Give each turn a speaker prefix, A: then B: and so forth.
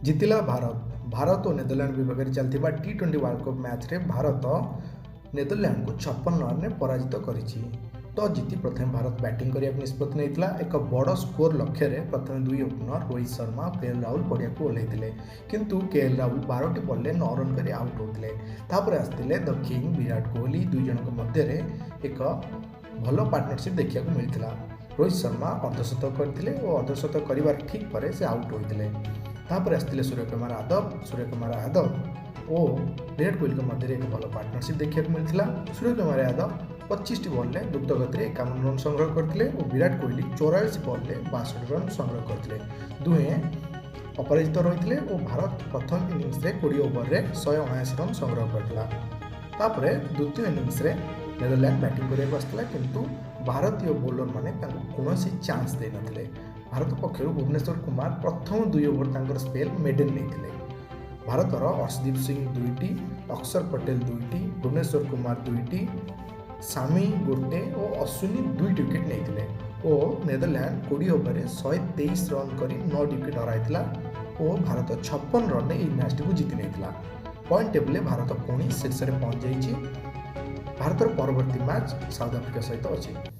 A: ଜିତିଲା ଭାରତ। ଭାରତ ଓ ନେଦରଲ୍ୟାଣ୍ଡ ବିପକ୍ଷରେ ଚାଲିଥିବା ଟି-20 ୱାର୍ଲଡ କପ୍ ମ୍ୟାଚ୍ରେ ଭାରତ ନେଦରଲ୍ୟାଣ୍ଡକୁ 56 ରନ୍ରେ ପରାଜିତ କରିଛି। ଟସ୍ ଜିତି ପ୍ରଥମେ ଭାରତ ବ୍ୟାଟିଂ କରିବାକୁ ନିଷ୍ପତ୍ତି ନେଇଥିଲା। ଏକ ବଡ଼ ସ୍କୋର ଲକ୍ଷ୍ୟରେ ପ୍ରଥମେ ଦୁଇ ଓପନର ରୋହିତ ଶର୍ମା ଓ କେ ଏଲ୍ ରାହୁଲ ପଡ଼ିଆକୁ ଓହ୍ଲାଇଥିଲେ। କିନ୍ତୁ କେ ଏଲ୍ ରାହୁଲ 12ଟି ବଲ୍ରେ 9 ରନ୍ କରି ଆଉଟ୍ ହୋଇଥିଲେ। ତାପରେ ଆସିଥିଲେ ଦ କିଙ୍ଗ ବିରାଟ କୋହଲି। ଦୁଇ ଜଣଙ୍କ ମଧ୍ୟରେ ଏକ ଭଲ ପାର୍ଟନରସିପ୍ ଦେଖିବାକୁ ମିଳିଥିଲା। ରୋହିତ ଶର୍ମା ଅର୍ଦ୍ଧଶତକ କରିଥିଲେ ଓ ଅର୍ଦ୍ଧଶତକ କରିବାର ଠିକ୍ ପରେ ସେ ଆଉଟ୍ ହୋଇଥିଲେ। ତାପରେ ଆସିଥିଲେ ସୂର୍ଯ୍ୟକୁମାର ଯାଦବ। ସୂର୍ଯ୍ୟକୁମାର ଯାଦବ ଓ ବିରାଟ କୋହଲିଙ୍କ ମଧ୍ୟରେ ଏକ ଭଲ ପାର୍ଟନରସିପ୍ ଦେଖିବାକୁ ମିଳିଥିଲା। ସୂର୍ଯ୍ୟକୁମାର ଯାଦବ 25ଟି ବଲ୍ରେ ଦ୍ରୁତ ଗତିରେ 51 ରନ୍ ସଂଗ୍ରହ କରିଥିଲେ ଓ ବିରାଟ କୋହଲି 44 ବଲ୍ରେ 62 ରନ୍ ସଂଗ୍ରହ କରିଥିଲେ। ଦୁହେଁ ଅପରାଜିତ ରହିଥିଲେ ଓ ଭାରତ ପ୍ରଥମ ଇନିଂସରେ 20 ଓଭରରେ 179 ରନ୍ ସଂଗ୍ରହ କରିଥିଲା। ତାପରେ ଦ୍ୱିତୀୟ ଇନିଂସରେ ନେଦରଲ୍ୟାଣ୍ଡ ବ୍ୟାଟିଂ କରିବାକୁ ଆସିଥିଲା, କିନ୍ତୁ ଭାରତୀୟ ବୋଲରମାନେ ତାଙ୍କୁ କୌଣସି ଚାନ୍ସ ଦେଇନଥିଲେ। ଭାରତ ପକ୍ଷରୁ ଭୁବନେଶ୍ୱର କୁମାର ପ୍ରଥମ ଦୁଇ ଓଭର ତାଙ୍କର ସ୍ପେଲ୍ ମେଡେନ୍ ନେଇଥିଲେ। ଭାରତର ଅର୍ଶଦୀପ ସିଂ ଦୁଇଟି, ଅକ୍ଷର ପଟେଲ ଦୁଇଟି, ଭୁବନେଶ୍ୱର କୁମାର ଦୁଇଟି, ସାମି ଗୋଟେ ଓ ଅଶ୍ୱିନୀ ଦୁଇଟି ୱିକେଟ୍ ନେଇଥିଲେ ଓ ନେଦରଲ୍ୟାଣ୍ଡ 20 ଓଭରରେ 123 ରନ୍ କରି ନଅଟି ୱିକେଟ୍ ହରାଇଥିଲା ଓ ଭାରତ 56 ରନ୍ରେ ଏହି ମ୍ୟାଚ୍ଟିକୁ ଜିତି ନେଇଥିଲା। ପଏଣ୍ଟ ଟେବୁଲରେ ଭାରତ ପୁଣି ଶୀର୍ଷରେ ପହଞ୍ଚିଯାଇଛି। ଭାରତର ପରବର୍ତ୍ତୀ ମ୍ୟାଚ୍ ସାଉଥ ଆଫ୍ରିକା ସହିତ ଅଛି।